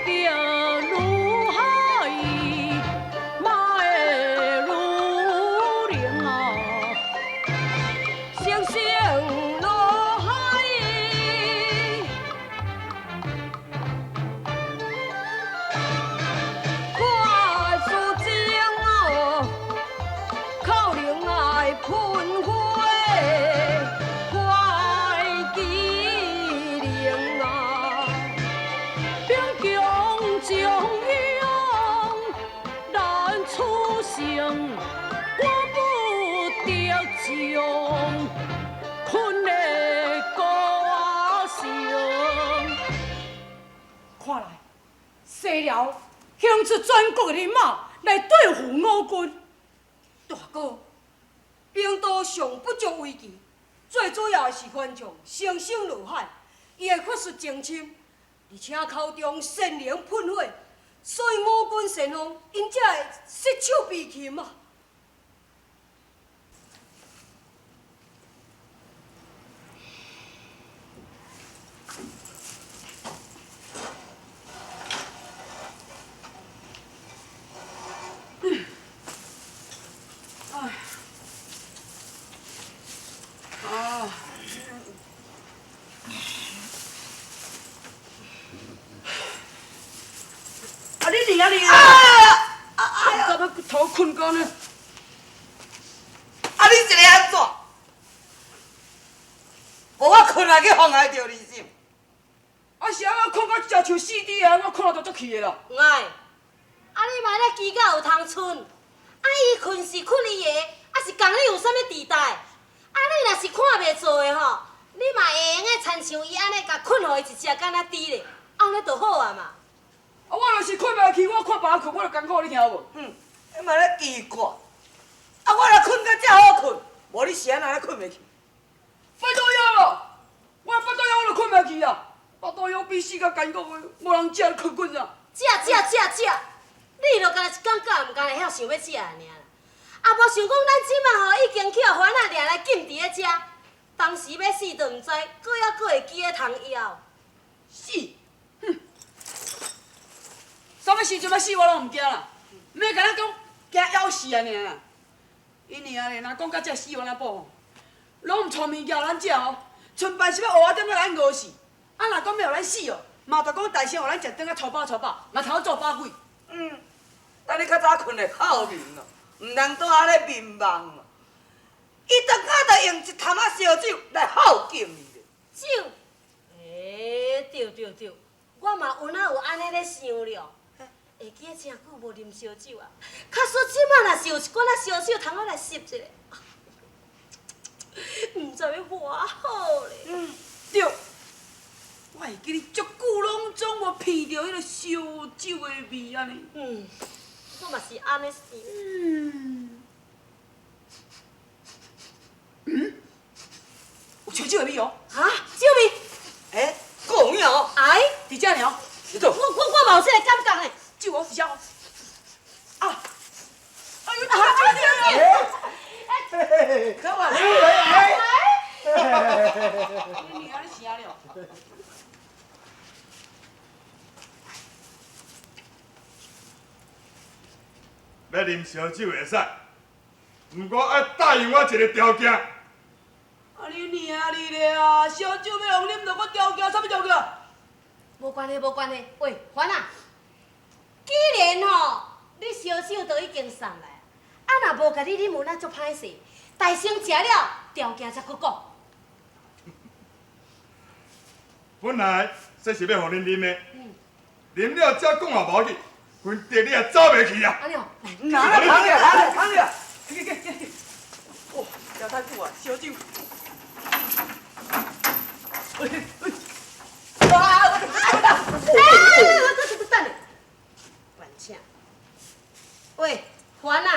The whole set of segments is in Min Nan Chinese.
得愈海，嘛会愈灵啊！声声落海。看书情哦，可能爱喷火，快机灵啊！兵强将勇难取胜，我不得将困的歌声。看來，西辽興出全國的人馬來對付我軍。大哥，兵多尚不足為奇，最主要的是番將聲聲落海，伊的法術精深，而且口中仙靈噴火，所以我軍先鋒𪜶才會失手被擒啊！啊！啊你娘你啊！啊啊！怎麼頭睏到呢？啊！你一個按怎？無我睏來去妨礙著你是？啊是按怎睏到這只像死豬啊！我睏到就足氣的啦。哎，啊你嘛咧奇甲有通賰，啊伊睏是睏伊的，啊是仝你有啥物地帶？啊你若是看袂做的吼，你嘛會用得親像伊按呢，共睏予伊一隻敢若豬咧，按呢就好啊嘛。啊我若是睏袂去，我看別人睏，我就艱苦，你聽有無？哼，你嘛咧奇怪。啊我若睏甲遮好睏，無你是按怎咧睏袂去？腹肚枵咯，我腹肚枵我就睏袂去啊！腹肚枵比死較艱苦，無人食就睏滾啊！食食食食，你就干焦一感覺，毋干會曉想欲食爾啦。啊，無想講咱這馬吼已經去予番仔掠來禁佇咧遮，當時欲死都毋知，閣猶閣會記得通枵。死！哼！啥物時陣欲死我攏毋驚啦，毋免共咱講驚枵死按呢啦。𪜶爾咧，若講到這死番仔埔吼，攏毋揣物件予咱食哦，賰辦是欲烏仔點仔咱餓死。啊，若講欲予咱死哦，嘛就講大聲予咱食頓仔粗飽粗飽，嘛通做飽鬼。嗯，等你較早睏會透明咯，毋通倒仔咧眠夢咯。伊當下就用一潭仔燒酒來孝敬你咧。酒？欸，對對對，我嘛有哪有按呢咧想了。會記得誠久無啉燒酒啊，假使這馬若是有一罐仔燒酒通仔來煠一下，毋知欲偌好咧。嗯，對。我會記你足久攏總無鼻著彼个燒酒的味按呢。嗯，我嘛是按呢想。嗯。嗯？有燒酒的味哦。哈？酒味？欸，閣有影哦。哎？佇遮爾。你做。我嘛有這个感覺呢。酒哦，佇遮哦。啊！哎呦，啊！酒酒！嘿，可話。你娘咧啥了？欲啉燒酒會使，毋過愛答應我一个條件。啊你娘你咧啊！燒酒欲予啉，就閣條件，啥物條件？無關係，無關係。喂，番仔，既然吼你燒酒都已經送來，啊若無共你啉有哪足歹勢？大聲食了，條件才閣講。本來這是欲予恁啉的，啉了才講也無要緊，反正你也走袂去啊！按呢哦，來，拿來，躺著，躺著，躺著。去去去去！哇，食太久啊，燒酒。哎哎！哇！我我哎！我等等等下，烦请。喂，番仔，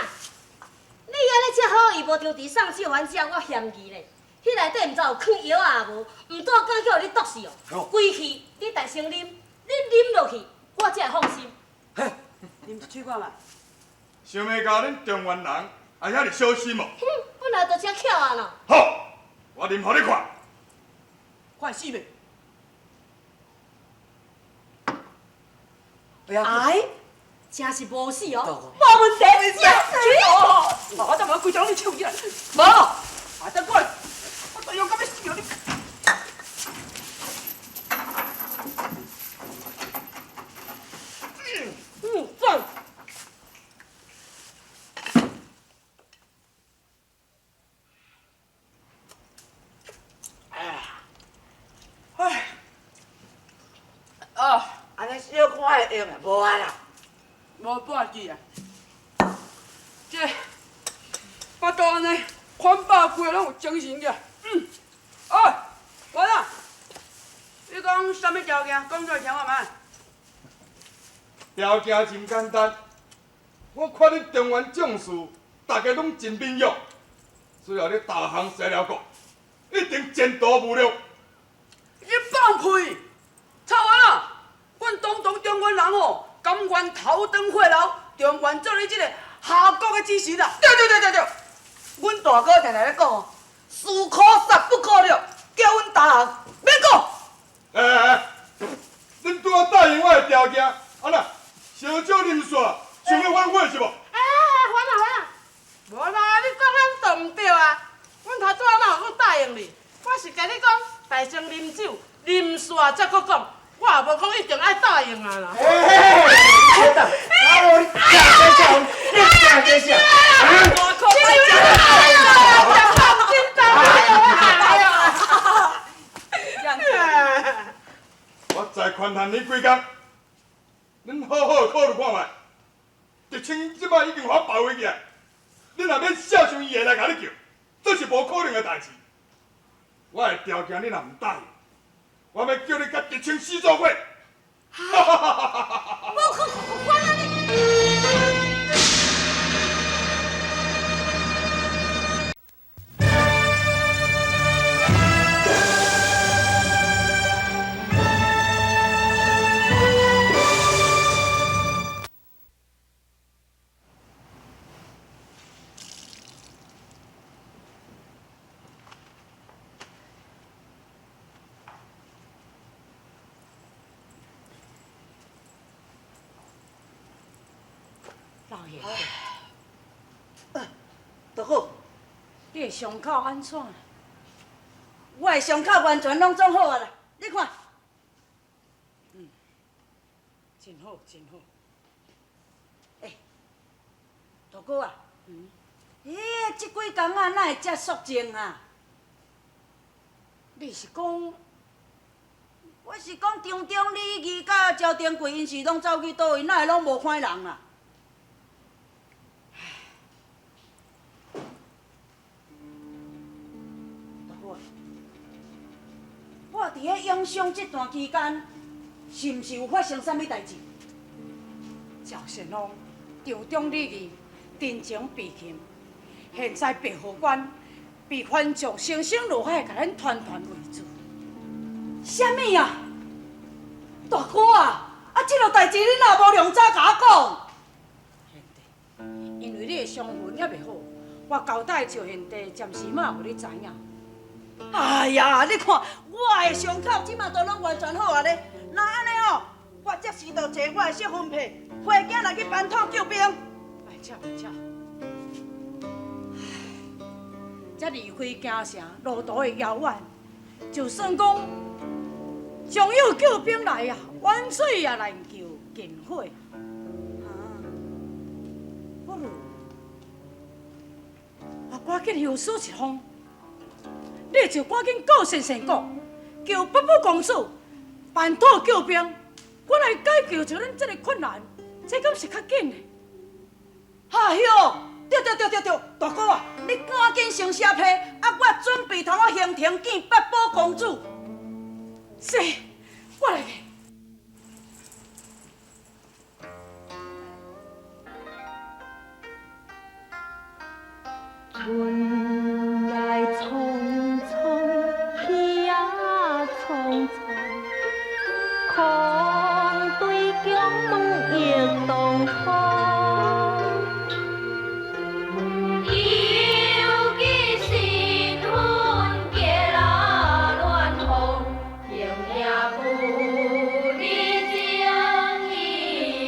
你按呢遮好意，無張持送酒予阮食，我嫌疑咧。彼內底毋知有囥藥仔無？毋倒敢叫予你毒死哦！規氣你大聲啉，你啉落去，我才會放心。啉一喙看覓。想袂到恁中原人也遐爾小心哦！哼，本來就遮巧啊喏。好，我啉予你看。看會死袂？哎，真是無死哦，無問題。我等下規張你唱起來，無，啊等過來，我都用到欲死你。嗯，讚。唉，啊，按呢小可會用啊，無啊啦，無半句啊。這腹肚按呢寬飽規个攏有精神個。嗯，哎，完啦，你講啥物條件？講出來聽看覓。條件真簡單，我看恁中原將士，大家攏真敏勇，只要你投降西遼國，一定前途無量。你放屁！臭丸啊！阮堂堂中原人吼，甘願頭轉血流，中原做你這个下國的主神啊！對對對對對，阮大哥定定咧講哦，士可殺不可辱，叫阮投降，免講。哎哎哎，恁拄仔答應我的條件，啊那燒酒啉煞，想欲反悔是無？哎，反啊反啊！無啦，你講安就毋對啊！阮頭拄仔哪有講答應你？我是共你講，大聲啉酒，啉煞才閣講，我也無講一定愛答應啊啦。哎，啊！你食這啥？你食這啥？大可歹食我再寬限你幾工，恁好好考慮看覓。狄青這擺已經予我包圍起來，恁若欲寫信伊會來共你救，這是無可能的代誌。我的條件你若毋答應，我欲叫你佮狄青死做伙。哈哈哈哈哈哈！無可能，你。老爺，大哥，你的傷口按怎？我的傷口完全攏總好啊啦，你看。嗯，真好，真好。欸，大哥啊，嗯，欸，這幾工啊，哪會遮肅靜啊？你是講？我是講張中禮儀佮趙登貴，𪜶是攏走去佗位，哪會攏無看人啊？大哥啊，我佇咧養傷這段期間，是毋是有發生啥物代誌？趙先鋒、張中禮儀陣前被擒，現在白河關被番將生生落海，共咱團團圍住。啥物啊？大哥啊，啊，這落代誌你若無量早共我講？賢弟，因為你的傷痕猶未好，我交代趙賢弟暫時嘛予你知影。哎呀，你看我的傷口這馬都攏完全好啊咧，若按呢哦，我即時就坐我的小分配，火機來去本土救兵。莫吵，莫吵。才離開京城，路途會遙遠，就算講將有救兵來啊，遠水也難救近火。啊，不如我趕緊休書一封，你就趕緊告先生國，求八寶公主辦妥救兵，我來解決著恁這个困難，這敢是較緊的？哎喲，對對對對對，大哥啊，你趕緊先寫批，啊，我準備通仔行程見八寶公主。是，我來去。春來匆匆，去也匆匆，空對宮門欲當空。猶記新婚結啦暖風，營營不離情意濃。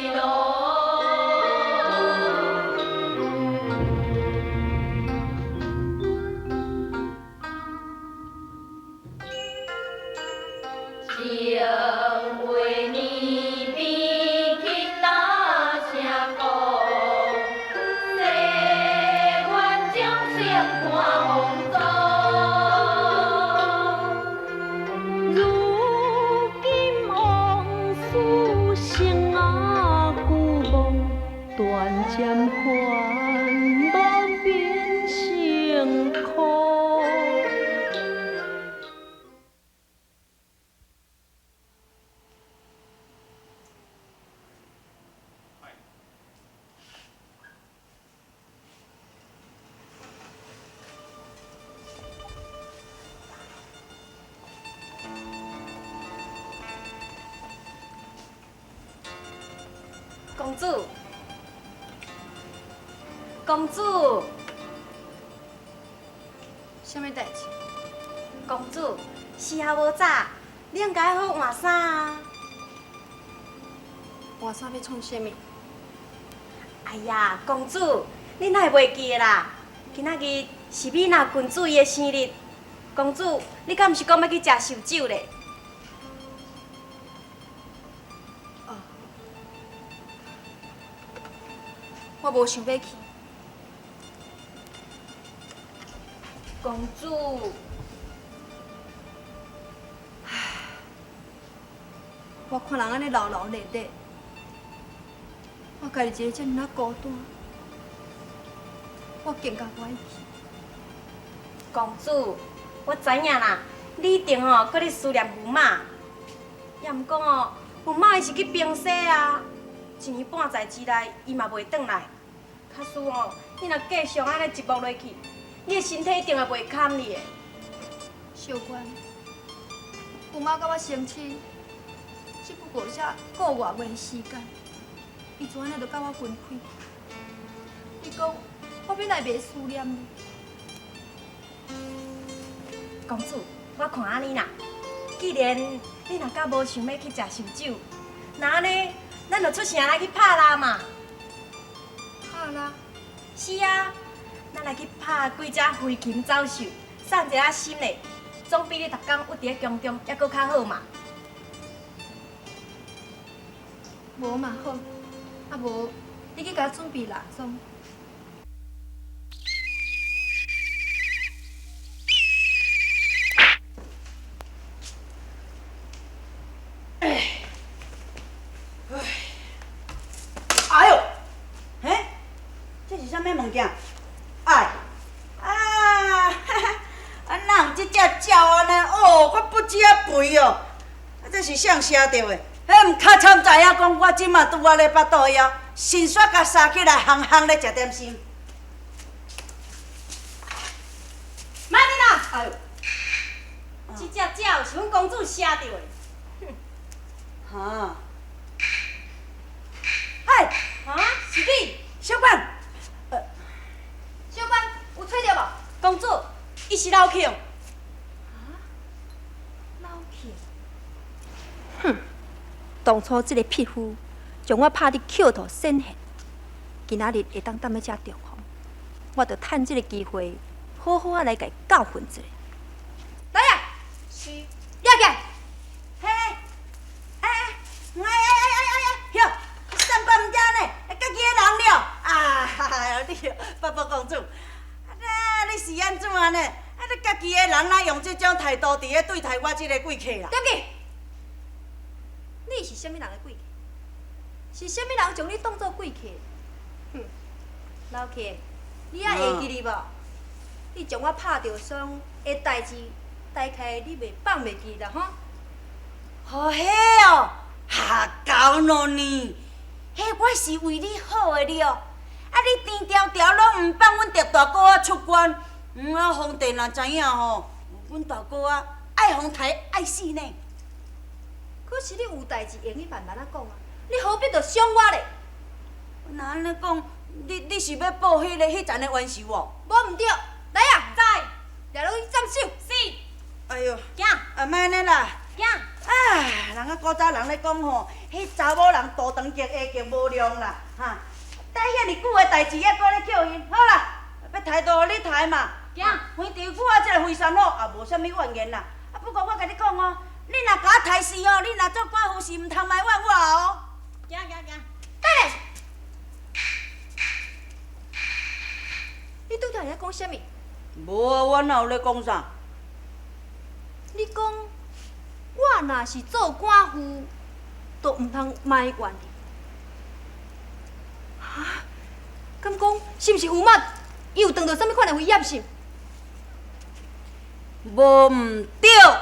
公主，公主，啥物代志？公主，时候无早，你应该好换衫啊。换衫欲创啥物？哎呀，公主，你哪会袂记得啦？今仔日是美娜郡主伊的生日，公主，你敢毋是讲欲去食寿酒咧？哦，我无想欲去。公主，唉，我看人按呢闹闹热热，我家己一个遮尔仔孤单，我更加无爱去。公主，我知影啦，你一定吼阁咧思念驸马，也毋过哦，驸马伊是去平西啊，一年半载之内，伊嘛袂转来。假使哦，你若继续按呢寂寞落去，你的身体一定会袂堪你的。秀官，驸马佮我成亲，只不过才个外月的时间，伊就按呢就佮我分开。你讲，我欲来袂思念呢？公主，我看按呢啦，既然你若敢无想欲去食寿酒，那按呢，咱就出城来去拍蜡嘛。拍蜡？是啊，咱来去拍几只飞禽走兽，散一下心咧，总比你逐工郁伫咧宫中犹阁较好嘛。无嘛好，啊无你去共我准备蜡妆。哎哟，嘿，这是啥物物件？哎，啊，哈哈，啊，哪有这只鸟按呢？哦，阁不止仔肥哦，啊，这是谁射著的？彼毋较惨知影讲，我这马拄仔咧腹肚枵，迅速共杀起来，烘烘咧食点心。莫你啦！哎呦，这只鸟是阮公主射著的。哈。嗨，啊，是你，小官，小官有揣著无？公主，伊是老客。啊，老客。哼，当初这个匹夫将我拍得口吐鲜血，今仔日会当踮咧遮重逢，我就趁这个机会，好好仔来共伊教训一下。来啊！是。抓起来！嘿，哎哎哎哎哎哎，哟，散步毋知呢，家己的人了。啊，你八宝公主，啊，你是按怎呢？啊，你家己的人哪用这种态度伫咧对待我这个贵客啦？对不起，你是啥物人的贵客？是啥物人将你当做贵客？哼，老客，你还会记得无？你将我拍著伤的代志，大概你袂放袂记啦吼？哦，彼哦，哈搞喏呢，彼我是为你好的了。啊，你甜条条拢毋放阮狄大哥仔出关，啊，皇帝若知影吼，阮大哥仔爱予刣爱死呢。可是你有代志会用慢慢仔讲啊，你何必著伤我咧？若按呢讲，你是欲报彼个彼层的冤仇哦？无毋对，来啊！在，掠落去斩首。是。哎哟，行。啊，莫按呢啦。行。啊，人啊古早人咧讲吼，彼查某人肚长极下极无量啦，哈。等遐尔久的代志，犹阁咧叫因，好啦，欲刣就予你刣嘛。行。反正我这个非常好，也无啥物怨言啦。啊，不过我共你讲哦，你若共我刣死哦，你若做官夫是毋通埋怨我哦。行行行。等下，你拄才咧讲啥物？无啊，我哪有咧讲啥？你讲，我若是做官夫，都毋通埋怨你。哈？敢讲是毋是驸马伊有当著啥物款的危险是？无毋对。啊，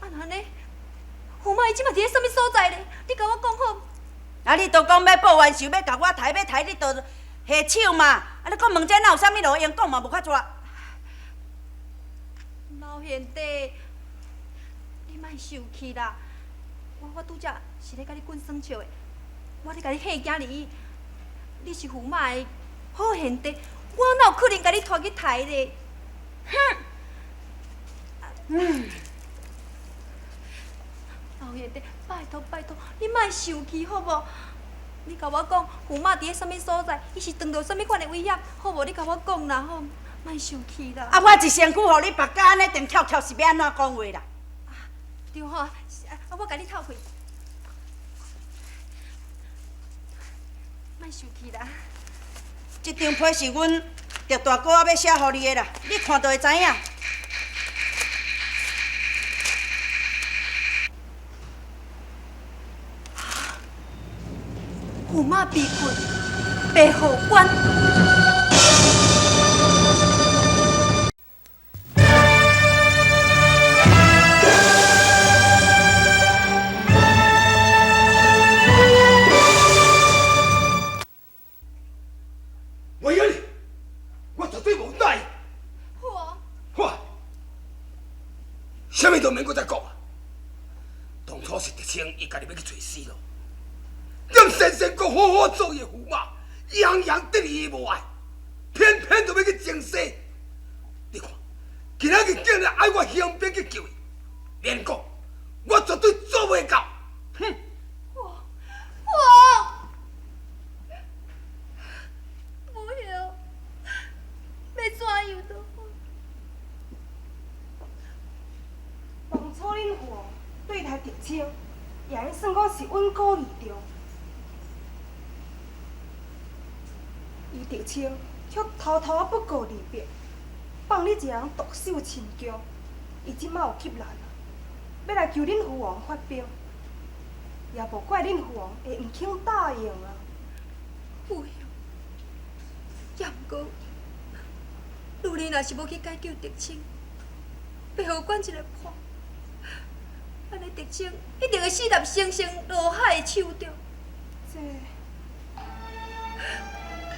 那按呢？驸马伊这马伫咧啥物所在咧？你共我讲好。啊，你都讲欲报冤仇，欲共我刣，欲刣你就下手嘛。啊，你阁问这哪有啥物路用，讲嘛无较煞。老贤弟，你莫生气啦，我拄才是咧共你滚耍笑的。我咧共你嚇惊入去，你是驸马的好贤弟，我哪有可能共你拖去刣咧？哼！嗯。老贤弟，拜托拜托，你莫生气好无？你共我讲，驸马伫咧啥物所在？伊是遇著啥物款的危险？好无？你共我讲啦吼，莫生气啦。啊，我一身躯予你缚甲按呢定翘翘，是欲按怎讲话啦？啊，对吼，啊，我共你透气。莫生气啦。这张批是阮卓大哥仔欲写予你的啦，你看就会知影。驸马被困，白虎关。我要你，我绝对无答应。我，我，啥物都免阁再讲啊！当初是德清伊家己欲去揣死路。踮先生阁好好做伊的驸马，样样得伊无碍，偏偏就欲去争势。你看，今仔日竟然爱我兴兵去救伊，免讲，我绝对做袂到。哼！我不晓，欲怎样都好。当初恁父王对待德清，也会算讲是稳固义重。伊德清却偷偷仔不告而别，放你一个人独守深宫。伊这摆有急难啊，欲来求恁父王发兵，也无怪恁父王会毋肯答应啊。有也毋过，女儿若是无去解救德清，白予管一个破，按呢德清一定会死佇生生落海的手中。这。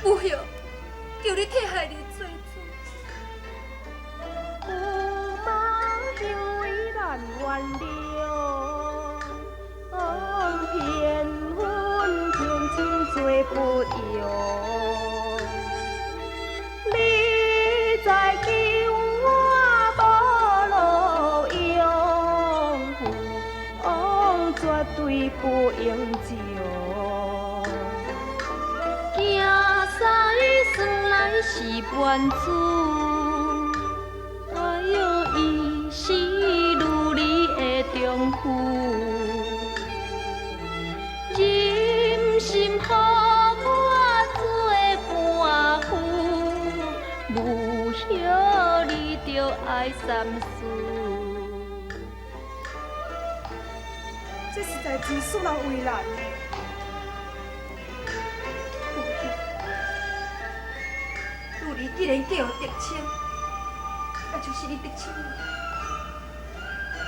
母后，求你替孩儿做主。驸马行为难原谅，骗阮天真做不用。你在救我无路用，父王绝对不应将。是叛子，哎哟，伊是女儿的丈夫，忍心予我做伴夫，母后你著爱三思。这实在真使人为难呢。女儿既然嫁予德清，那就是你德清，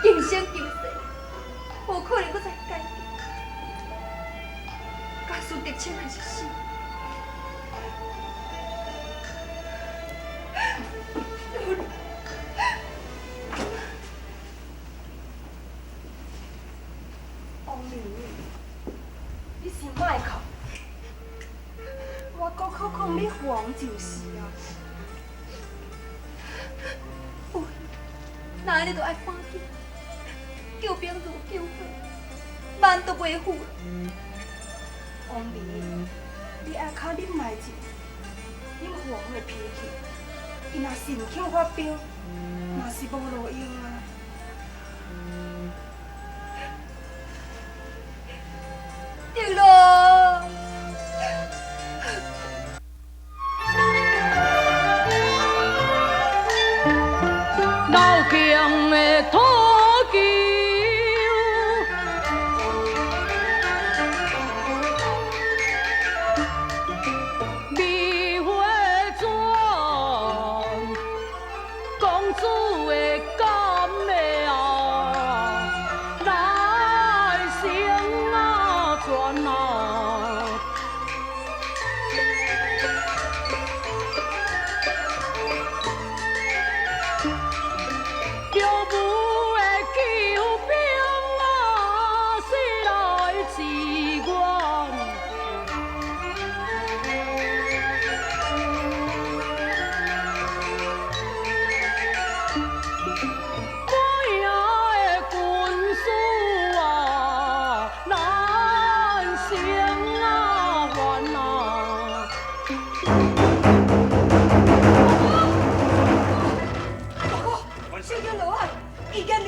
今生今世无可能阁再改变。假使德清若是死，王娘，你先莫哭。我阁靠讲你父王就是啊。有，那按呢就爱赶紧，救兵如救火，慢都袂赴。王儿，你爱较忍耐者，恁父王的脾气，伊若是毋肯发兵，嘛是无路用啊。对咯。老强的土球，美花转，公主的感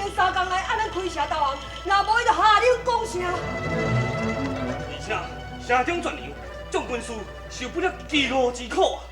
近三工来按咱开城投降，若无伊就下令攻城。而且城中全粮，众军士受不了饥饿之苦啊！